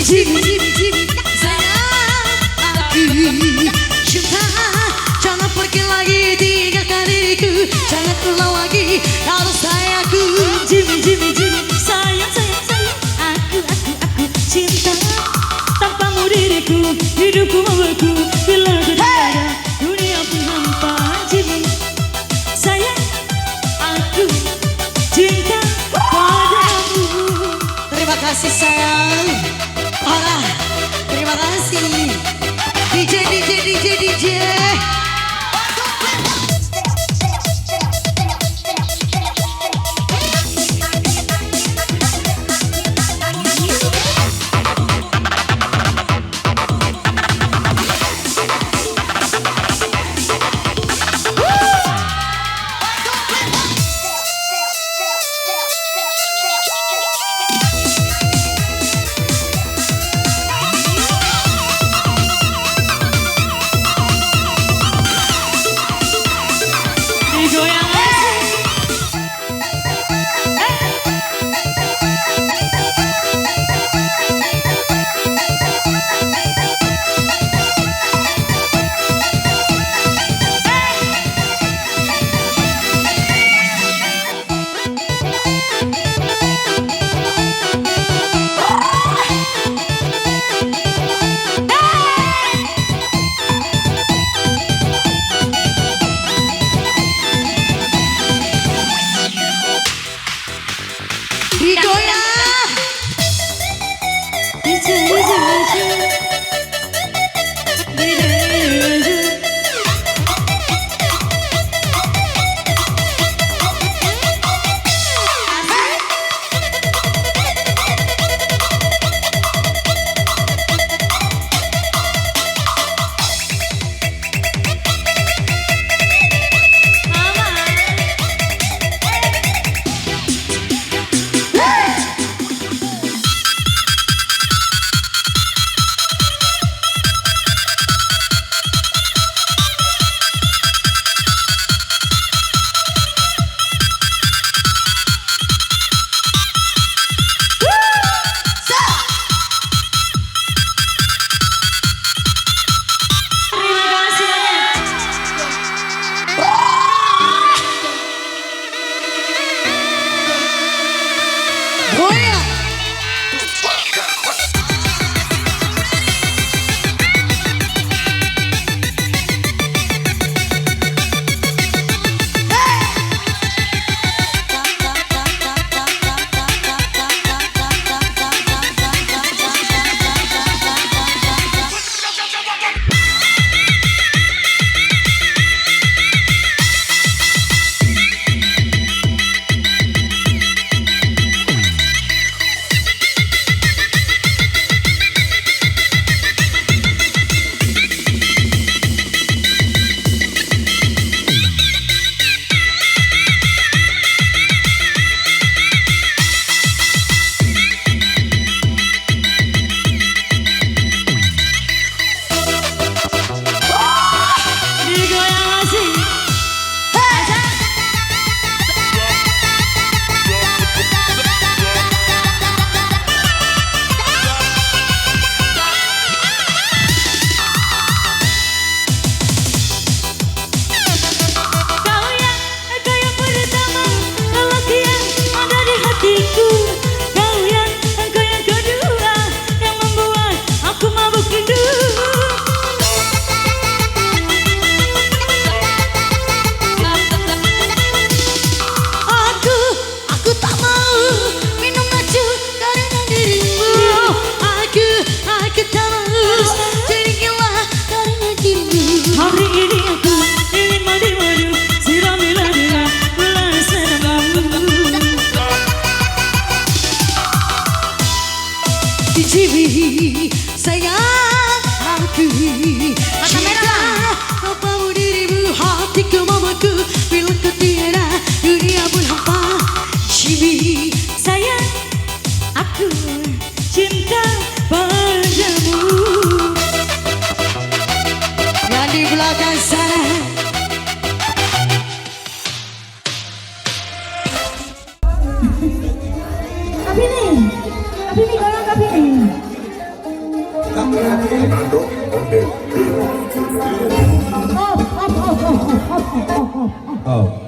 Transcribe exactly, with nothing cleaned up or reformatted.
Jimmy, Jimmy, Jimmy, sayang aku, cinta, jangan pergi lagi tinggalkan diriku, jangan ulang lagi kalau sayangku. Jimmy, Jimmy, Jimmy, sayang, sayang, sayang, aku, aku, aku, cinta, tanpamu diriku, hidupku membeku, bila kau tiada, dunia pun hampa. Jimmy, sayang, aku, cinta padamu. Terima kasih, sayang. Ora, terima kasih. D J, D J, D J, D J. Digoyang. Kau yang, kau yang pertama, lelaki yang ada di hatiku. Kau yang, kau yang kedua, yang membuat aku mabuk rindu. Aku, aku tak mau minum racun karena dirimu. Aku, aku tak mau jadi gila karena dirimu. Hari ini aku ingin mandi madu, sirami lamina, belas dendammu. Jimmy, sayang aku. Mata merah. Cinta tanpamu dirimu, hatiku mamaku, bila kau tiada, dunia pun hampa. Jimmy, sayang aku, cinta padamu. Yang di belakang sana. Kak Vini, Kak Vini, goyang Kak Vini. Oh.